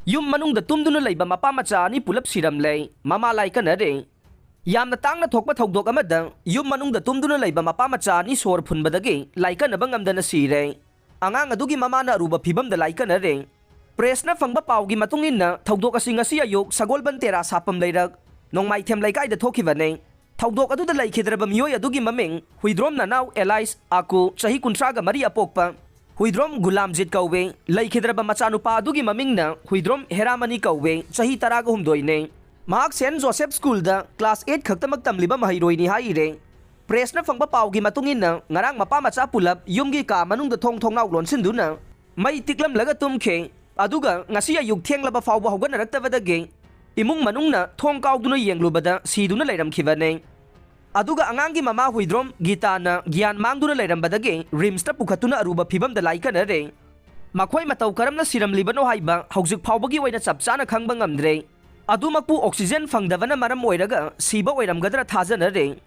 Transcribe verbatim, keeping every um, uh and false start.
ꯌꯨꯝ ꯃꯅꯨꯡꯗ ꯇꯨꯝꯗꯨꯅ ꯂꯩꯕ ꯃꯄꯥ ꯃꯆꯥ ꯑꯅꯤ ꯄꯨꯂꯞ ꯁꯤꯔꯝꯂꯦ꯫ ꯃꯃꯥ ꯂꯥꯏꯀꯠꯅꯔꯦ꯫ ꯌꯥꯝꯅ ꯇꯥꯡꯅ ꯊꯣꯛꯄ ꯊꯧꯗꯣꯛ ꯑꯃꯗ ꯌꯨꯝ ꯃꯅꯨꯡꯗ ꯇꯨꯝꯗꯨꯅ ꯂꯩꯕ ꯃꯄꯥ ꯃꯆꯥ ꯑꯅꯤ ꯁꯣꯔ ꯐꯨꯟꯕꯗꯒꯤ ꯂꯥꯏꯀꯠꯅꯕ ꯉꯝꯗꯅ ꯁꯤꯔꯦ꯫ ꯑꯉꯥꯡ ꯑꯗꯨꯒꯤ ꯃꯃꯥꯅ ꯑꯔꯨꯕ ꯐꯤꯕꯝꯗ ꯂꯥꯏꯀꯠꯅꯔꯦ꯫ ꯄ꯭ꯔꯦꯁꯅ ꯐꯪꯕ ꯄꯥꯎꯒꯤ ꯃꯇꯨꯡ ꯏꯟꯅ, ꯊꯧꯗꯣꯛ ꯑꯁꯤ ꯉꯁꯤ ꯑꯌꯨꯛ ꯁꯒꯣꯜꯕꯟ ꯇꯦꯔꯥ ꯁꯥꯄꯝ ꯂꯩꯔꯛ ꯅꯣꯡꯃꯥꯏꯊꯦꯝ ꯂꯩꯀꯥꯏꯗ ꯊꯣꯛꯈꯤꯕꯅꯤ꯫ ꯊꯧꯗꯣꯛ ꯑꯗꯨꯗ ꯂꯩꯈꯤꯗ꯭ꯔꯕ ꯃꯤꯑꯣꯏ ꯑꯗꯨꯒꯤ ꯃꯃꯤꯡ ꯍꯨꯏꯗ꯭ꯔꯣꯝ ꯅꯅꯥꯎ ꯑꯦꯂꯥꯏꯁ ꯑꯥꯀꯨ, ꯆꯍꯤ ꯀꯨꯟꯊ꯭ꯔꯥꯒ ꯃꯔꯤ ꯑꯄꯣꯛꯄ, ꯍꯨꯏꯗ꯭ꯔꯣꯝ ꯒꯨꯂꯥꯝꯖꯤꯠ ꯀꯧꯋꯦ꯫ ꯂꯩꯈꯤꯗ꯭ꯔꯕ ꯃꯆꯥꯅꯨꯄꯥ ꯑꯗꯨꯒꯤ ꯃꯃꯤꯡꯅ ꯍꯨꯏꯗ꯭ꯔꯣꯝ ꯍꯦꯔꯥꯃꯅꯤ ꯀꯧꯋꯦ, ꯆꯍꯤ ꯇꯔꯥꯒ ꯍꯨꯝꯗꯣꯏꯅꯦ꯫ ꯃꯍꯥꯛ ꯁꯦꯟ ꯖꯣꯁꯦꯐ ꯁ꯭ꯀꯨꯜꯗ ꯀ꯭ꯂꯥꯁ ꯑꯩꯠ ꯈꯛꯇꯃꯛ ꯇꯝꯂꯤꯕ ꯃꯍꯩꯔꯣꯏꯅꯤ ꯍꯥꯏꯔꯦ꯫ ꯄ꯭ꯔꯦꯁꯅ ꯐꯪꯕ ꯄꯥꯎꯒꯤ ꯃꯇꯨꯡ ꯏꯟꯅ, ꯉꯔꯥꯡ ꯃꯄꯥ ꯃꯆꯥ ꯄꯨꯂꯞ ꯌꯨꯝꯒꯤ ꯀꯥ ꯃꯅꯨꯡꯗ ꯊꯣꯡ ꯊꯣꯡꯅꯥꯎ ꯂꯣꯟꯁꯤꯟꯗꯨꯅ ꯃꯩ ꯇꯤꯛꯂꯝꯂꯒ ꯇꯨꯝꯈꯤ꯫ ꯑꯗꯨꯒ ꯉꯁꯤ ꯑꯌꯨꯛ ꯊꯦꯡꯂꯕ ꯐꯥꯎꯕ ꯍꯧꯒꯠꯅꯔꯛꯇꯕꯗꯒꯤ ꯏꯃꯨꯡ ꯃꯅꯨꯡꯅ ꯊꯣꯡ ꯀꯥꯎꯗꯨꯅ ꯌꯦꯡꯂꯨꯕꯗ ꯁꯤꯗꯨꯅ ꯂꯩꯔꯝꯈꯤꯕꯅꯦ꯫ ꯑꯗꯨꯒ ꯑꯉꯥꯡꯒꯤ ꯃꯃꯥ ꯍꯨꯏꯗ꯭ꯔꯣꯝ ꯒꯤꯇꯥꯅ ꯒ꯭ꯌꯥꯟ ꯃꯥꯡꯗꯨꯅ ꯂꯩꯔꯝꯕꯗꯒꯤ ꯔꯤꯝꯁꯇ ꯄꯨꯈꯠꯇꯨꯅ ꯑꯔꯨꯕ ꯐꯤꯕꯝꯗ ꯂꯥꯏꯀꯠꯅꯔꯦ꯫ ꯃꯈꯣꯏ ꯃꯇꯧ ꯀꯔꯝꯅ ꯁꯤꯔꯝꯂꯤꯕꯅꯣ ꯍꯥꯏꯕ ꯍꯧꯖꯤꯛ ꯐꯥꯎꯕꯒꯤ ꯑꯣꯏꯅ ꯆꯞ ꯆꯥꯅ ꯈꯪꯕ ꯉꯝꯗ꯭ꯔꯦ꯫ ꯑꯗꯨꯃꯛꯄꯨ ꯑꯣꯛꯁꯤꯖꯦꯟ ꯐꯪꯗꯕꯅ ꯃꯔꯝ ꯑꯣꯏꯔꯒ ꯁꯤꯕ ꯑꯣꯏꯔꯝꯒꯗ꯭ꯔꯥ ꯊꯥꯖꯅꯔꯦ꯫